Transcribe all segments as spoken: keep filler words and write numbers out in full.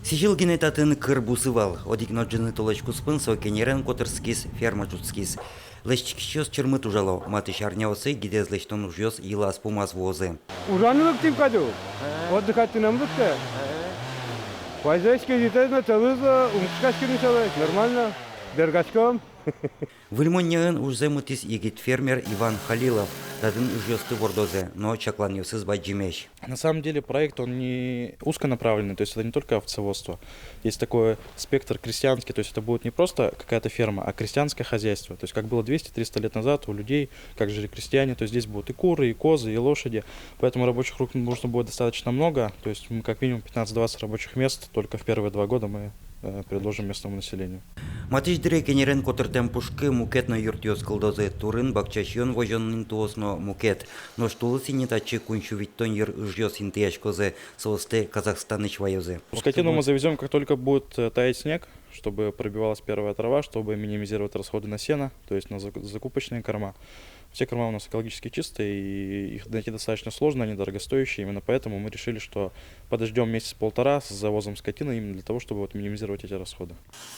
Сӥзьыл гинэ татын кыр бусы вал. Одӥг но ӝыны толэзь куспын со кенерен котырскиз, ферма ӝутскиз. Лэсьтӥсьёс чырмыт ужало, матысь арняосы гидэз лэсьтон ужъёс йылаз-пумаз вуозы. Ужаны лыктӥм кадь ук. Отдыхать тыном лыктэ. Вазь-вазь кезьытэз но тӧлыз но ум кышкаське ни солэсь, нормально. Бергаськом. Выль Моньяын ужзэ мытӥз егит фермер Иван Халилов. Татын ыжъёсты вордозы, но чакланъёсыз бадӟымесь. На самом деле проект, он не узконаправленный, то есть это не только овцеводство. Есть такой спектр крестьянский, то есть это будет не просто какая-то ферма, а крестьянское хозяйство. То есть как было двести-триста лет назад у людей, как жили крестьяне, то есть здесь будут и куры, и козы, и лошади. Поэтому рабочих рук нужно будет достаточно много, то есть мы как минимум пятнадцать-двадцать рабочих мест только в первые два года мы э, предложим местному населению. Матысь дыре кенерен котыртэм пушкы мукет но юртъёс кылдозы: турын, бакча сиён возён интыос но мукет. Нош тулыс ини татчы куинь сю витьтон йыр ыжъёс интыяськозы, соосты Казахстанысь ваёзы. Скотину мы завезём, как только будет, э, таять снег, чтобы пробивалась первая трава, чтобы минимизировать расходы на сено, то есть на заку-, закупочные корма. Все корма у нас экологически чистые, и их найти достаточно сложно, они дорогостоящие. Именно поэтому мы решили, что подождём месяц-полтора с завозом скотины, именно для того, чтобы вот минимизировать эти расходы.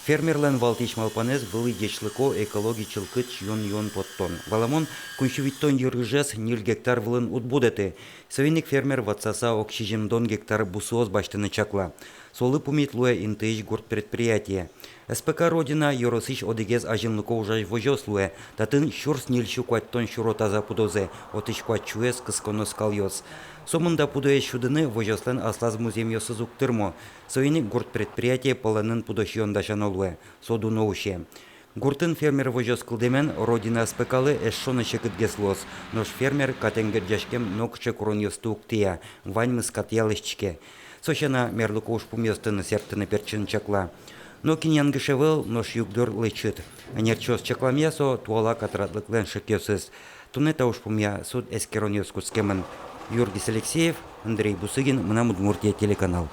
Фермерлэн валтӥсь малпанэз вылӥ ӟечлыко, экологи чылкыт сиён-юон поттон. Валамон, куинь сю витьтон йыр ыжез ньыль гектар вылын уд будэты. Соин ик фермер ватсаса ог сизьымдон гектар бусыос басьтыны чакла. Солы пумит луэ интыысь гурт предприятие. СПК «Родина» ёросысь одӥгез азинлыко ужась возёс луэ. Татын сюрс ньыль сю куатьтон сюро таза пудозы, отысь куать сюэз кысконо скалъёс. Сомында пудоез сюдыны возёслэн аслаз музъемъёсыз уг тырмо. Соин ик гурт предприятие палэнын пудо сиён дасяно луэ. Со дуно усе. Гуртын фермер возёс кылдэмен «Родина» СПК-лы эшшо но секытгес луоз. Нош фермер катэн герӟаськем нокыӵе куронъёсты уг тӥя, ваньмыз катъя лэсьтӥське. Со сяна, мерлыко ужпумъёсты но сэрттыны-пертчыны чакла. Нокин янгыш ӧвӧл, нош югдур лэчыт. Ӧнерчиос чакламъя, со туала катрадлыклэн шекъёсыз. Туннэ та ужпумъя суд эскеронъёс кутскемын. Юргис Алексеев, Андрей Бусыгин, «Мынам Удмуртие» телеканал.